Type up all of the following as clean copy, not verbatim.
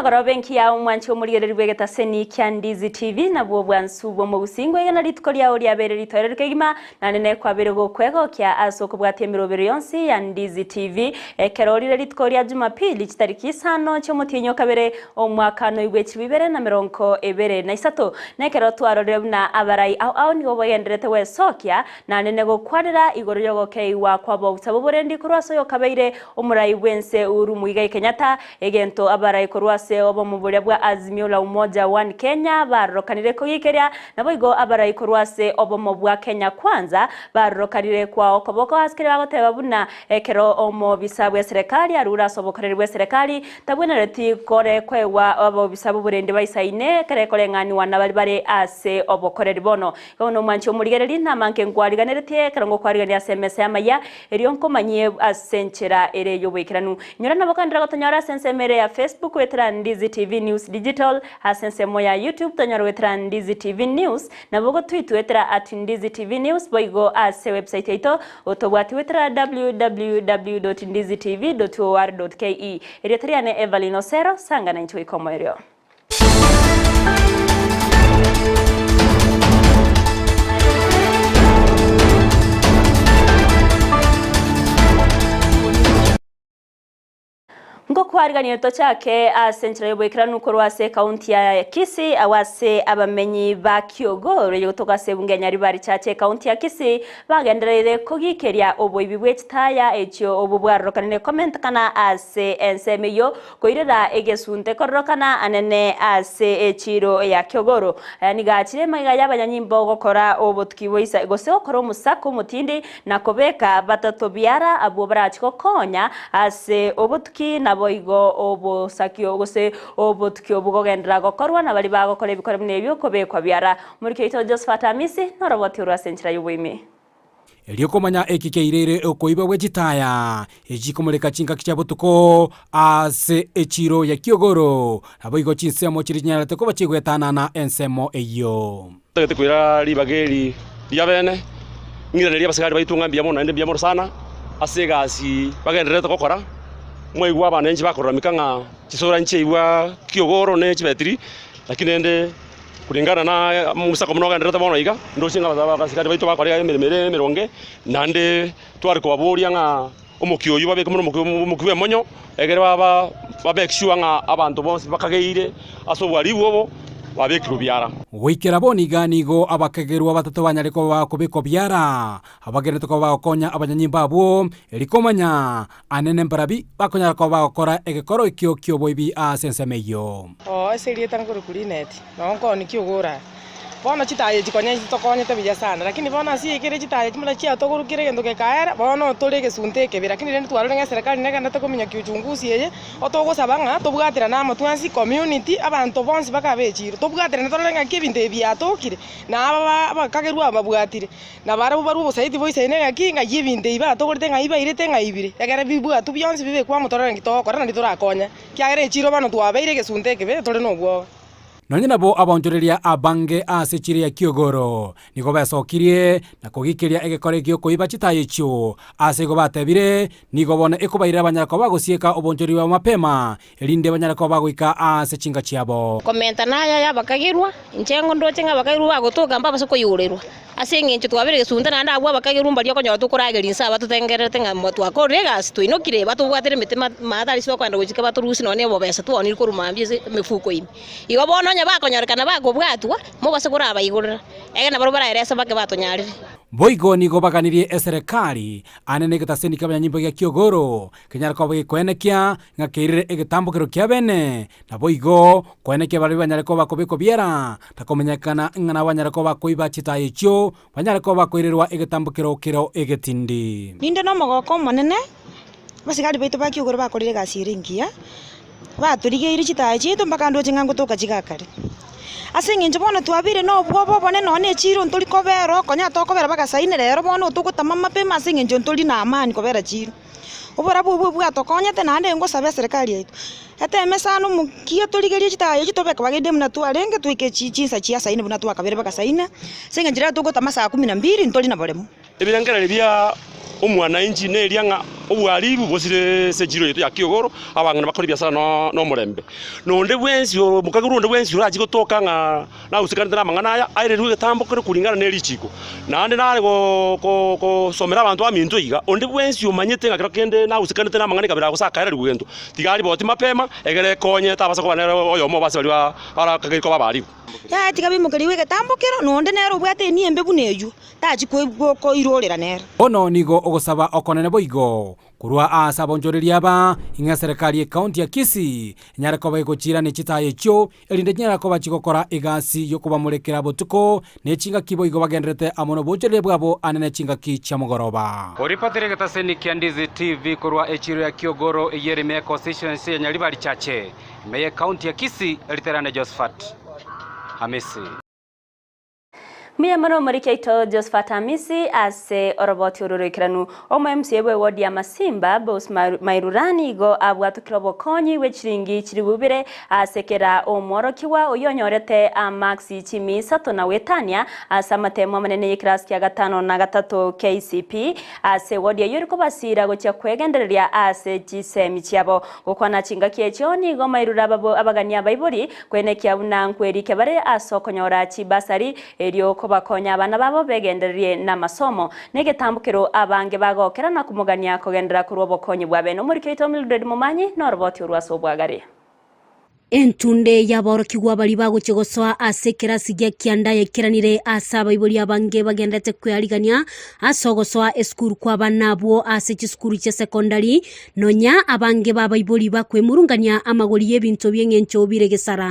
Emegoroba enkiya omwanchi omorigereria bw'egetaseni kia Ndizi TV nabwo obwansu bw'omogusii ngoigena rituko riao riabeire ritoereru kegima naende nekwabeire gokwegokia ase okobwatia emerobero yonsi ya Ndizi TV ekero rire rituko ria Jumapili chitariki isano chi'omotienyi o kabere omwaka noigwe chilifu ibere na merongo ebere na isato nekero twarorire buna abarai ao ao nigo bagendererete gwesokia naende negokwanera igoro y'ogokeigwa kw'abogusa b'oborendi korwa ase oyokabeire omorai bw'ense Uhuru Muigai Kenyatta Egento abarai korwa ase obomo boria bwa Azimio la Umoja One Kenya barorokanire kogikeria, naboigo abarai korwa ase obomo bwa Kenya Kwanza barorokanire kwa okoboko ase keria bagoteba buna ekero omobisa bw'eserekari arure ase obokoreri bw'eserekari tabwenereti kore koegwa abobisa b'oborendi baisaine ekero ekoreng'aniwa nabari bare ase obokoreri bono. Igo nomwanchi omorigereria namanke nkwariganeretie ekero ngokwarigania ase emesa y'amayia Erio nkomanyie ase enchera ere y'oboikeranu. Inyora nabo kandire gotonyora ase ensemo ere ya Facebook goetera Ndizi TV News Digital, ase ensemo ya YouTube tonyore goetera Ndizi TV News, nabo gotweet goetera at Ndizi TV News boigo ase website yaito otobwati goetera www dot ndizitv dot or dot ke. Erieta riane Evelyn Osero, sanga nainche goika omoerio. Nkokwariganire tochake ase enchera y'oboikeranu korwa ase ekaunti ya Kisii agwo ase abamenyi ba Kiogoro eye gotoka ase ebunge ya Nyaribari Church ekaunti ya Kisii bagendereire kogikeria oboibi bwe chitaya echio obwo bwarorokanire komentekana ase ensemo eyio Koirera egesunte kororokana anene ase echiiro ya Kiogoro. Aya nigo achire magega y'abanyanyimbo gokora obotuki boisa gose gokora omosako omotindi na kobeka batato biara abwo barache gokonya ase obotuki naboigo obosakio gose obotuki obwo gogenderera gokorwa na baria bagokora ebikore buna ebio kobekwa biara. Omoriki oito Josephat Amisi noroboti orwo ase enchera y'oboime. Erio komanya eki keireire okoiba gwe chitaya echikomoreka chingaki chia botuko ase echiiro ya kiogoro, naboigo chinsemo chiria chinyarete koba chigoetanana ensemo eyio. Ntagete koira ribaga eri ria bene, ng'iranerie abasigari baito ng'a mbuya mono naende mbuya mono sana ase egasi bagendererete gokora. Mwaigwa abananchi bakoraramika ng'a chisura nchiaigwa kiogoro ne chibetiri, lakini rende. Kulingana na omosako buna ogendererete bono iga, ndoche ng'a abasikari baito bakora emeremo ere emeronge, naende tware kobaboria ng'a omokia oyio babeke buna omokia bw'emonyo, egere baba ba make sure ng'a abanto bonsi bakageire ase obwaribu obo, babekirwe biara. Goikera bono iga nigo abakegerwa batato banyare koba bakobekwa biara, abagenderete koba bagokonya abanyanyimbo abwo, erio komanya Anene mbarabi bakonyara koba bagokora egekoro ekio ki'oboibi ase ensemo eyio. Oo ase erieta nkorokwa Linet, noo nkooni ki'ogoro aa. Bono chitaya echi konya chitokonyete buya sana, lakini bono ase ekere chitaya echi buna chiatogorokire egento gekaera, bono tore egesunte ekebe. Lakini rende twarorire ng'a eserekari negenderete kominyokia uchunguzi eye, otogosaba ng'a tobwaterane amo twensi community, abanto bonsi bakabe echiro, tobwaterane torore ng'aki ebinto ebi biatokire, na aba abakagerwa aba babwatire. Na barabwo barue obosaiti boisaine ng'aki, ng'ai ebinto ebi batogorete, ng'ai bairete, ng'ai bire. Ekero bibwatwa bionsi bibekwe amo torore nki togokora naende torakonye, ekiagera echiiro bono twabeire egesunte ekebe, tore nobwoba. Nonya nabo abaonchoreria abange ase chiira ya kiogoro nigo besokirie na kogikeria egekora gi'okoiba chitaya echio. Ase igo batebire, Nigo bono ekobairera banyare koba bagosieka oboonchoreria bwabo mapema, erinde banyare koba bagoika ase chinka chiabo. Komenta naya y'abakagerwa, inche ndoche ng'a abakagerwa bagotoka mbabase koigorerwa, ase engencho twabere gesunte naende abwo abakagerwa mbaria okonyora tokorageria inse aba totengererete ng'a twakorire egasi twainokire, batobwatire emete maate aria ase tokogenda gochika batorusie nonya na obobesa twaonire korwa mambia ase emefuko ime. Igo bono onye bakonyorekana bakobwatwa, mobase korabaigorera, ekero nabarabwo baraerese bake batonyarire. Boigo nigo baganirie eserekari Aane negetaseni ki'abanyanyimbo gia kiogoro, kenyare koba gekoenekia ng'a keirire egetambokero kia bene, naboigo koenekia baria banyare koba kobekwa biara, na komenyekana ng'a nabo banyare koba koiba chitaaya echio, banyare koba koirerwa egetambokero kero egetindi. Ninde nomogoko omonene, abasigari baito ba kiogoro bakorire egasi ere engiya, batorigeire chitaaya chiaito mpaka ndoche ng'a ngotoka chigakare. Ase eng'encho bono twabeire na obwoba obonene nonya na echiiro ntori kobera okonya tokobera mpaka saa ine rero bono togotama mapema ase eng'encho ntori na amani kobera chiiro. Oborabu obwo bwatokonyete naende ngosabe eserekari yaito, eteme sana omokia torigerie chitaya echio tobeke bagende buna twarenge toike chi chinsa chia saa ine buna twakabere mpaka saa ine, ase eng'encho rero togotama saa kumi na mbili ntori na boremo. Ebirengererio bia omwananchi neria ng'a. Obwaribu bosire ase echiro yaito ya Kiogoro, abang'ina bakore ebiasara no nomorembe. Na onde bwensi omokagerwa onde bwensi orachie gotoka ng'a nausekanete namang'ana aya, aererwe egetambo kere kuringana ne richiko. Naende nare go go gosomera abanto baminto iga, onde bwensi omanyete ng'a kero kende nausekanete namang'ana ekabera gose akaererigwa gento, tiga ariboti mapema, egere ekonye tabasa koba nere oyomo ase baria barakageire koba abaribu. Yaya tiga baimokerigwe egetambo kero, na onde nere obwate enia embe buna eyio, tachia koirorera nere. Bono nigo ogosaba okonene boigo korwa aase abonchoreria aba, ing'a eserekari y'ecounty ya Kisii enyare koba egochiira ne chitaya echio, erinde chinyare koba chigokora egasi y'okobamorekera botuko, ne chingaki boigo bagendererete amo nobonchoreria bwabo ane ne chingaki chia mogoroba. Oripotire egetaseni kia Ndizi TV korwa echiro ya Kiogoro eyio ere ime ya constituency ya Nyaribari Chache, ime ye county ya Kisii, Eriterane Josephat Hamisi. Mbuya mono omoriki oito Josephat Amisi ase oroboti oro roikeranu. Omo MCA bwe ward ya Masimba, Bose Mairura nigo abwatokire obokonyi bwe chiringi chilifu ibere ase kera omworokigwa oyio onyorete amarks chimi isato na goetania ase amatemo amanene y'ekerasi kia gatano na gatato KCPE ase ward eyio eri kobasira gochia kwegendereria ase chisemi chiabo. Gokwana chingaki echio nigo Mairura abagania abaibori Kwenekia buna nkwerike bare ase okonyora chibasari, erio kobakonya abana babo begendererie namasomo. Negetambokero abange bagokera na komogania kogenderera korwa obokonyi bwa bene. Omoriki oito Mildred Momanyi noroboti orwo ase obwagare. Entunde y'aborokigwa baria bagochia gosoa ase ekerasi gia kianda yaikeranire ase abaibori abange bagenderete kwearigania ase ogosoa esukuru kw'abana abwo ase chisukuru chia sekondari Nonya abange b'abaibori bakwemurungania amagori y'ebinto bi'engencho bire gesara.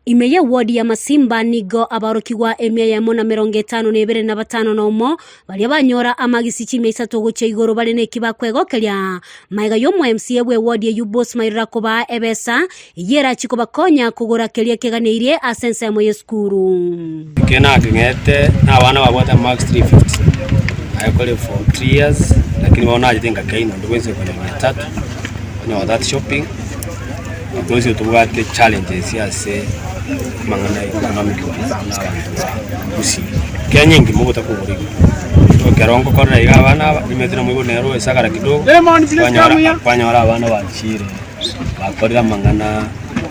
Ime y'ewodi ya Masimba nigo abaorokigwa emia eyemo na merongo etano na ebere na batano na omo baria banyora amagisi chimia isato gochia igoro bare neki bakwegokeria maega y'omo MCA bw'ewodi eyio Bosma Irura kobaa ebesa eyio erachie kobakonya kogora keria keganeirie ase ensemo y'esukuru. Ekero nakeng'ete na abana babwate amarks 350, I kore for 3 years, lakini bono nachete nkakeina onde bwensi okonyora mia tatu, onyora that shopping, because tobwate challenges ase amang'ana ya economic wise buna abanto ba Gusii. Kenya engima ogotakogora igo, ekero ngokorera iga abana aba, nimanyete namoigwa nere oesagara kidogo, kwanyora kwanyora abana bachire. Bakorire amang'ana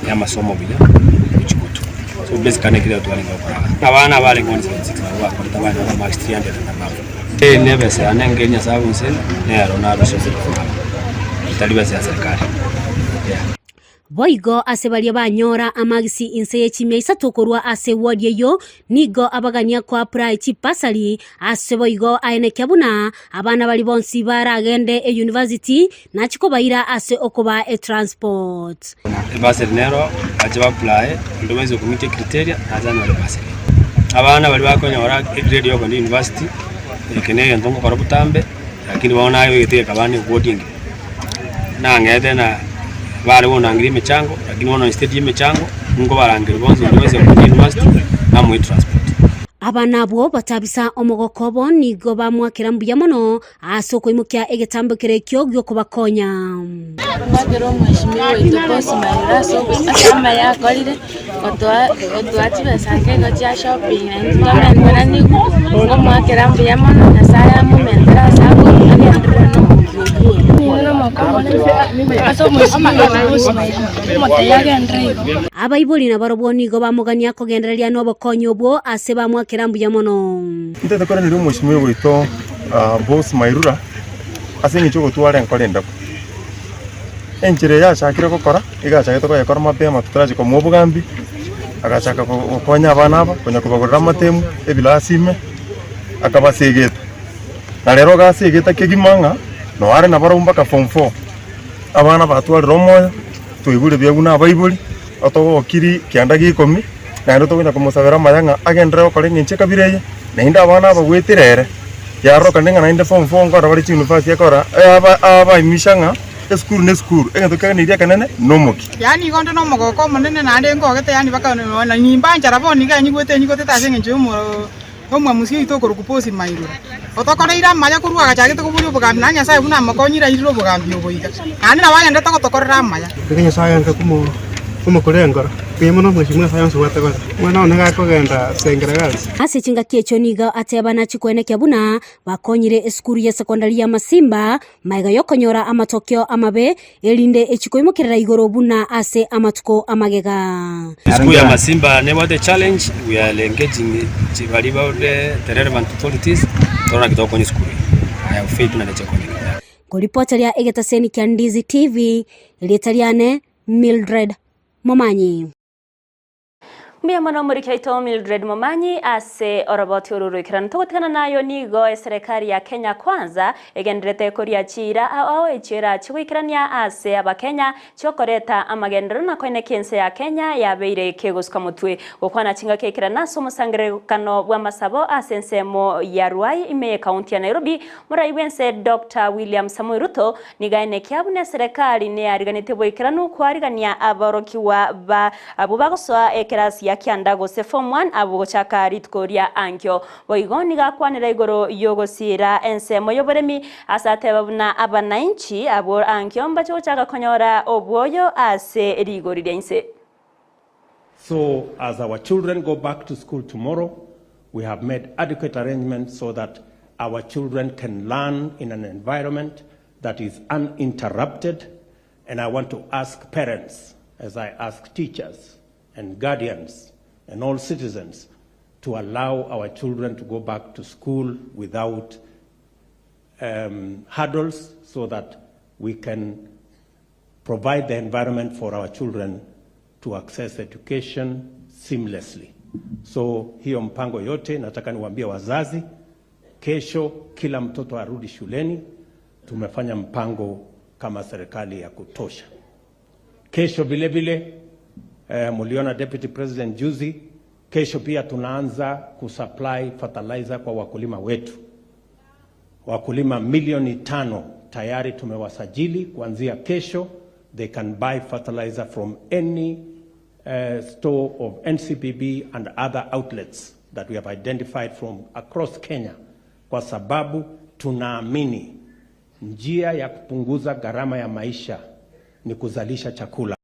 y'amasomo buya gochia gotwa. So basically naki rero twarenge gokora iga. Abana abarenge 176 nabo bakorete abanyora marks 300 and above. Eye nebesa yane enke Nyasaye agonsire nero narusia ase obogima obo, etari besa ya serikali yeah. Boigo ase baria banyora amagisi inse ye chimia isato korwa ase ewodi eyio, Nigo abagania koapply chibasari ase boigo aenekia buna abana baria bonsi baragende eyunivasiti nachie kobaira ase okobaa etransport. Ebasari nero bache ba apply onde bwensi okomeet ecriteria nache anyore ebasari. Abana baria bakonyora egrade ya okogenda university eke na egento ngokora botambe lakini bono naye egete gekaba ne eward engima. Nang'ete na bare kondangeria emechango lakini bono instead ya emechango nkobarangeria bonsi onde bwensi okogenda university namoe transport. Aba nabwo batabisa omogoko obo nigo bamoakera mbuya mono ase okoimokia egetambo keria ekio gi'okobakonya. Ngwakere omweshimiwa oito Bosman ase ase amaya akorire, gotoa gotoa chibesa nke igo chia shopping naintwe twamenteranigwe, ngomoakera mbuya mono, Nyasaye amomentere ase abwo agenderere na omokia oywo ase omweshimiwa oito Bosman, omotebia agenderere igo. Abaibori nabarobwo nigo bamogania kogendereria nobokonyi obwo ase bamoakera mbuya mono. Intwe tokoraneria omweshimiwa oito Boss Mairura ase eng'encho y'ogotwara enkoro endabu. Enchera eye achakire gokora, iga achagete koyekora mapema totarachia komoa obogambi, agachaka gokonya abana aba, konya kobagorera amatemu, ebilasi ime, akabasegeta. Na rero iga asegete kegima ng'a noo are nabarabwo mpaka form four. Abana batwarire omoyo, twaigure buya buna abaibori, otogokiri kianda gia ikomi, naende tokonya komosabera amaya ng'a agenderere gokora eng'encho ekabira eye, naende abana aba goetera ere, yarorokane ng'a naende form four nkora bare chiuniversity ekora aba abaimisha ng'a esukuru na esukuru, egento kiaganeirie ekenene nomokia. Yaani igo onde nomogoko omonene naende nkogete yaani mpaka na nimba nchara bono iga nyigwete nyigotete ase eng'encho yomo omwamusi oito okorokwa Bosi Mairura, otokoreire amaya korwa agachagete koboria obogambi naende Nyasae buna amokonyire airire obogambi obo iga, naende nabo agenderete gotokorera amaya. Nigo Nyasae agenderete komo. Omokore enkoro, mbuya mono mheshimiwa ase ayonsi obwate gokora. Omwana one gakogenda Sengera Girls. Ase chingaki echio nigo atebana chikoenekia buna bakonyire esukuru y'esekondari ya Masimba magega y'okonyora amatokeo amabe, erinde echikoimokerera igoro buna ase amatuko amagega. Esukuru ya Masimba nebwate echallenge, we are engaging baria bare the relevant authorities torore naki togokonya esukuru eye. I have faith buna neche konyekana. Nkoripoteria egetaseni kia Ndizi TV, erieta riane Mildred Momanyi. Mbuya mono omoriki oito Mildred Momanyi ase oroboti oru roikeranu. Togotigana nayo nigo eserekari ya Kenya Kwanza egendererete koria chiira ao ao echio erachie goikerania ase abakenya chiokoreta amagenderero na koenekia ense ya Kenya yabeire kegosuka motwe. Gokwana chingaki ekerana ase omosangererekano bw'amasabo ase ensemo ya Ruai ime y'ekaunti ya Nairobi, morai bw'ense Doctor William Samoei Ruto Nigo aenekia buna eserekari neyariganetie boikeranu koarigania aborokigwa ba abwo bagosoa ekerasi ya kianda gose form one abwo gochaka rituko ria ankio. Boigo nigo akwanera igoro y'ogosiira ensemo y'oboremi ase ateba buna abanainchi abwo ankio mbache gochaka konyora obwoyo ase rigori ria inse. So as our children go back to school tomorrow, we have made adequate arrangements so that our children can learn in an environment that is uninterrupted. And I want to ask parents, as I ask teachers and guardians and all citizens, to allow our children to go back to school without um, hurdles so that we can provide the environment for our children to access education seamlessly. So hiyo mpango yote nataka niwaambie wazazi, kesho kila mtoto arudi shuleni. Tumefanya mpango kama serikali ya kutosha. Kesho vile vile eh, mliona Deputy President juzi, kesho pia tunaanza kusupply fertilizer kwa wakulima wetu. Wakulima milioni tano tayari tumewasajili. Kuanzia kesho they can buy fertilizer from any uh, store of NCPB and other outlets that we have identified from across Kenya, kwa sababu tunaamini njia ya kupunguza gharama ya maisha ni kuzalisha chakula.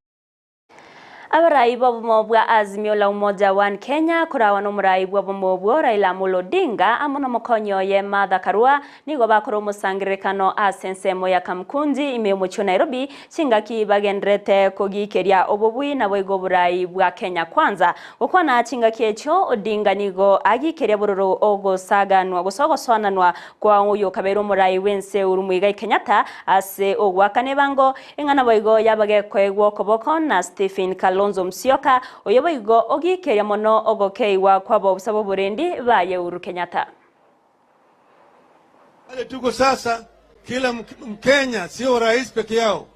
Abarai b'obomo bwa Azimio la Umoja One Kenya koragwa nomorai bw'obomo obwo Raila Amolo Odinga amo nomokonyi oye Martha Karua nigo bakora omosangererekano ase ensemo ya Kamkunji ime y'omochie o Nairobi chingaki bagendererete kogikeria obobui naboigo oborai bwa Kenya Kwanza. Gokwana chingaki echio Odinga nigo agikeria bororo ogosaganwa gose ogosoananwa kwa oyokabeire omorai bw'ense Uhuru Muigai Kenyatta ase ogoakana ebango Eng'ana boigo yabagekoegwa okoboko na Stephen Kalonzo Musyoka, oyo boigo ogikeria mono ogokeigwa kw'abaofisa b'oborendi baye Uhuru Kenyatta. Pale tuko sasa, kila Mkenya, sio rais peke yao,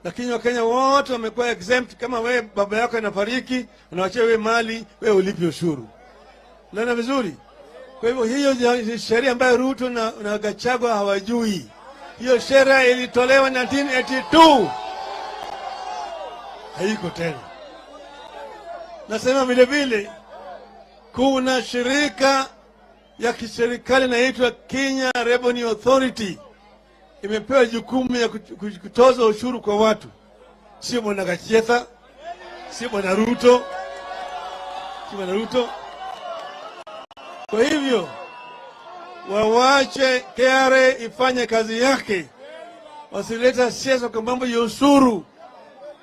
lakini Wakenya wote wamekuwa exempt. Kama wewe baba yako anafariki, unawachia wewe mali, wewe ulipi ushuru. Unaona vizuri? Kwa hivyo hiyo ni sheria ambayo Ruto na, na Gachagua hawajui. Hiyo sheria ilitolewa 1982 haiko tena. Nasema vile vile kuna shirika ya kiserikali inaitwa Kenya Revenue Authority imepewa jukumu ya kutoza ushuru kwa watu, sio bwana Gachetha, sio bwana Ruto, sio bwana Ruto. Kwa hivyo wawache KRA ifanye kazi yake, wasileta siasa kwa mambo ya ushuru.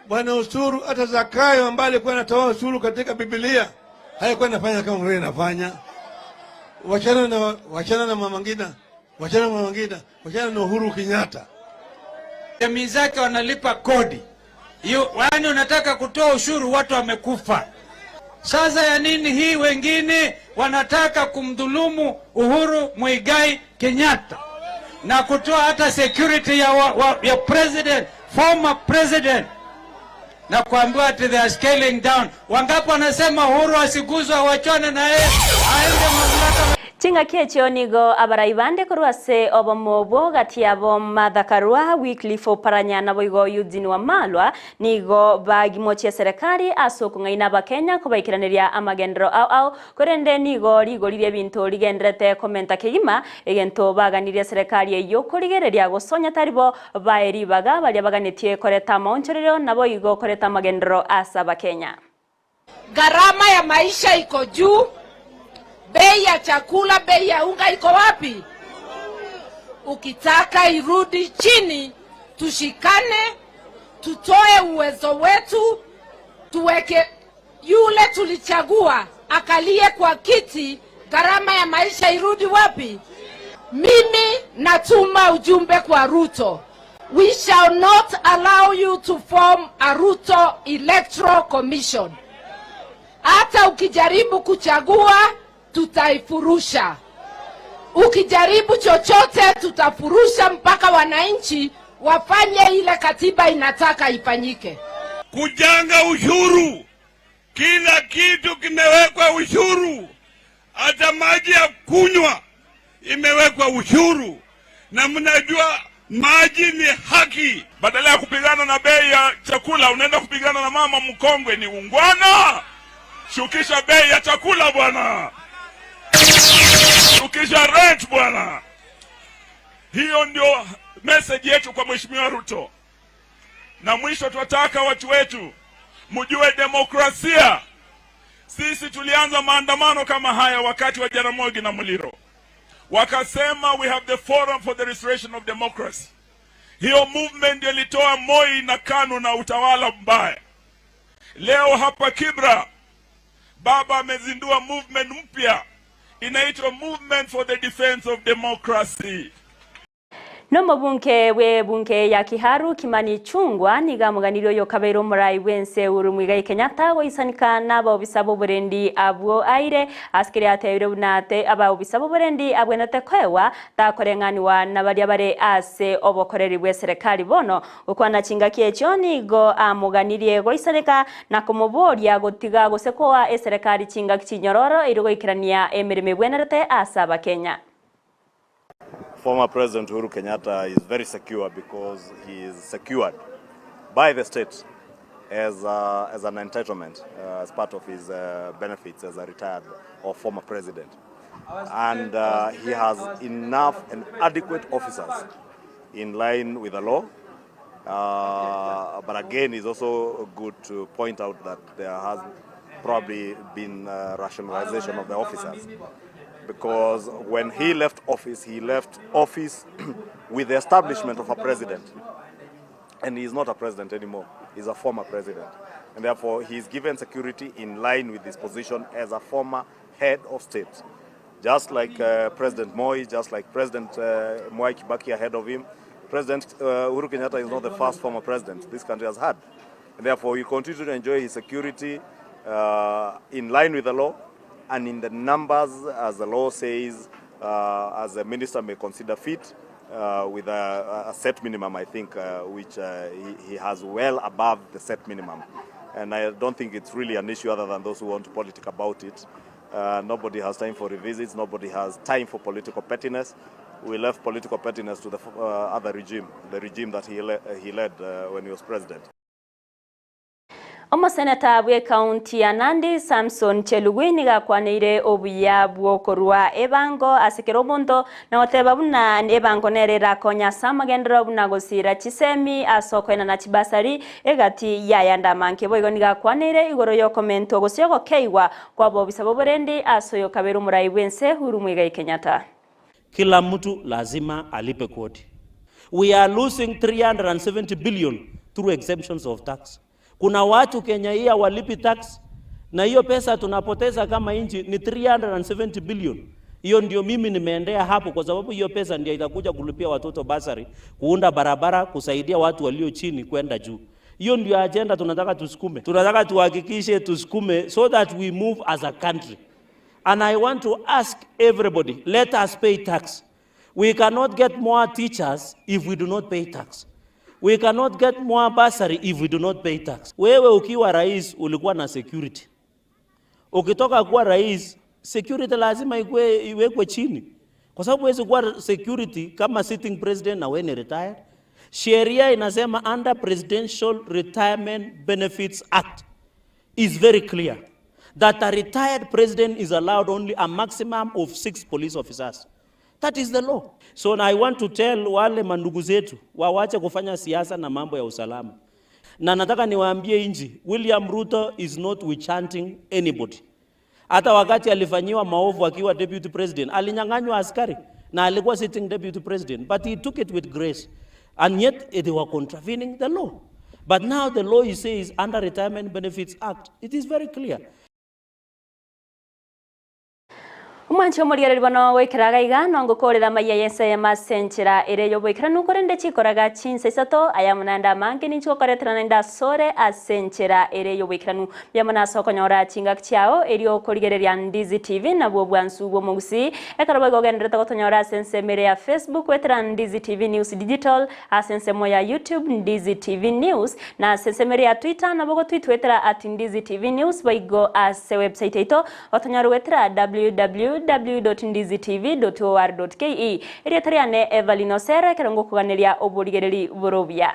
Bwana ushuru, hata Zakayo ambaye alikuwa anatoa ushuru katika Biblia haikuwa anafanya kama vile anafanya. Wachana na, wachana na Mama Ngina, wachana na Mama Ngina, wachana na Uhuru Kenyatta. Jamii zake wanalipa kodi hiyo, yaani unataka kutoa ushuru, watu wamekufa. Sasa ya nini hii? Wengine wanataka kumdhulumu Uhuru Muigai Kenyatta na kutoa hata security ya, wa, wa, ya president, former president na kuambiwa ati they are scaling down. Wangapi wanasema Uhuru asiguzwe, wachane na yeye aende mamlaka. Ching'aki echio nigo abarai bande korwa ase obomo obwo gati yabo Martha Karua, Wycliffe Oparanya naboigo Eugene Wamalwa nigo bagimochia eserekari ase okong'aina abakenya kobaikeraneria amagenderero ao ao korende nigo rigori ri'ebinto rigendererete komenta kegima egento baganirie eserekari eyio korigereria gosonya taribo bae ribaga baria baganetie koreta amaonchorerio naboigo koreta amagenderero ase abakenya. Gharama ya maisha iko juu, bei ya chakula, bei ya unga iko wapi? Ukitaka irudi chini, tushikane, tutoe uwezo wetu, tuweke yule tulichagua akalie kwa kiti, gharama ya maisha irudi wapi? Mimi natuma ujumbe kwa Ruto. We shall not allow you to form a Ruto Electoral Commission. Hata ukijaribu kuchagua, tutaifurusha. Ukijaribu chochote, tutafurusha mpaka wananchi wafanye ile katiba inataka ifanyike. Kujanga ushuru, kila kitu kimewekwa ushuru, hata maji ya kunywa imewekwa ushuru, na mnajua maji ni haki. Badala ya kupigana na bei ya chakula unaenda kupigana na mama mkongwe. Ni ungwana. Shukisha bei ya chakula bwana, shukisha rent bwana. Hiyo ndio message yetu kwa Mheshimiwa Ruto. Na mwisho, tunataka watu wetu mjue demokrasia. Sisi tulianza maandamano kama haya wakati wa Jaramogi na Muliro, wakasema we have the forum for the restoration of democracy. Hiyo movement ndio ilitoa Moi na KANU na utawala mbaya. Leo hapa Kibra, baba amezindua movement mpya inaitwa Movement for the Defense of Democracy. Nomobunke bw'ebunke ya Kiharu Kimani Ichung'wa nigo amoganirie oyokabeire omorai bw'ense Uhuru Muigai Kenyatta goisanika n'abaobisa b'oborendi abwo aire ase keria atebirie buna ate abaobisa b'oborendi abwenerete koegwa takoreng'aniwa na baria bare ase obokoreri bw'eserekari bono gokwana chingaki echio nigo amoganirie goisaneka na komoboria gotiga gose koa eserekari chingaki chinyororo erio goikerania emeremo ebwenerete ase abakenya. Former President Uhuru Kenyatta is very secure because he is secured by the state as, uh, as an entitlement, uh, as part of his uh, benefits as a retired or former president. And uh, he has enough and adequate officers in line with the law. Uh, but again, it's also good to point out that there has probably been uh, rationalization of the officers because when he left office, he left office with the establishment of a president. And he is not a president anymore, he's a former president. And therefore, he is given security in line with his position as a former head of state. Just like uh, President Moi, just like President uh, Mwai Kibaki ahead of him, President uh, Uhuru Kenyatta is not the first former president this country has had. And therefore, he continues to enjoy his security uh, in line with the law and in the numbers, as the law says, uh, as a minister may consider fit, uh, with a, a set minimum, I think, uh, which uh, he, he has well above the set minimum. And I don't think it's really an issue other than those who want to politic about it. Uh, nobody has time for revisits, nobody has time for political pettiness. We left political pettiness to the uh, other regime, the regime that he, le he led uh, when he was president. Omoseneta bw'ekaunti ya Nandi Samson Chelugui nigo akwaneire obuya bw'okorua ebango ase kera omonto na goteba buna ebango nere erakonye ase amagenderero buna gosira chisemi ase okoenana chibasari egati y'ayande amange. Boigo nigo akwaneire igoro y'okomentwa gose ogokeigwa kw'abobisa b'oborendi ase oyokabere omorai bw'ense Uhuru Muigai Kenyatta. Kila mtu lazima alipe kodi. We are losing 370 billion through exemptions of tax. Kuna watu Kenya hii hawalipi tax na hiyo pesa tunapoteza kama nchi ni 370 billion. Hiyo ndio mimi nimeendea hapo, kwa sababu hiyo pesa ndio itakuja kulipia watoto basari, kuunda barabara, kusaidia watu walio chini kwenda juu. Hiyo ndio agenda tunataka tusukume. Tunataka tuhakikishe tusukume so that we move as a country. And I want to ask everybody, let us pay tax. We cannot get more teachers if we do not pay tax. We cannot get more bursary if we do not pay tax. Wewe ukiwa rais ulikuwa na security. Ukitoka kuwa rais Security lazima ikue iwekwe chini, kwa sababu huwezi kuwa security kama sitting president na wewe ni retired. Sheria inasema under Presidential Retirement Benefits Act is very clear that a retired president is allowed only a maximum of six police officers. That is the law. So I want to tell wale mandugu zetu wawache kufanya siasa na mambo ya usalama. Na nataka niwaambie inji, William Ruto is not witch-hunting anybody. Hata wakati alifanyiwa maovu akiwa deputy president, alinyang'anywa askari na alikuwa sitting deputy president, but he took it with grace. And yet they were contravening the law. But now the law he says under Retirement Benefits Act, it is very clear. Omwanche omorigereria bono goikera iga nongokorera amaiya y'ense eyemo ase enchera ere y'oboikeranu, korende chikoraga chinsa isato, aya amo naende amange ninche gokoretera naende asore ase enchera ere y'oboikeranu. Mbuya mono ase okonyora chingaki chiao erio okorigereria Ndizi TV nabwo obwansu bw'omogusii. Ekero boigo ogendererete gotonyora ase ensemo ere ya Facebook goetera Ndizi TV News Digital, ase ensemo ya YouTube Ndizi TV News, na ase ensemo ere ya Twitter nabo ogotwitwetera at Ndizi TV News boigo ase website yaito Otonyore goetera www.ndizitv.or.ke. Erieta riane Evelyn Osero ekero ngokoganeria oborigereri bore obuya.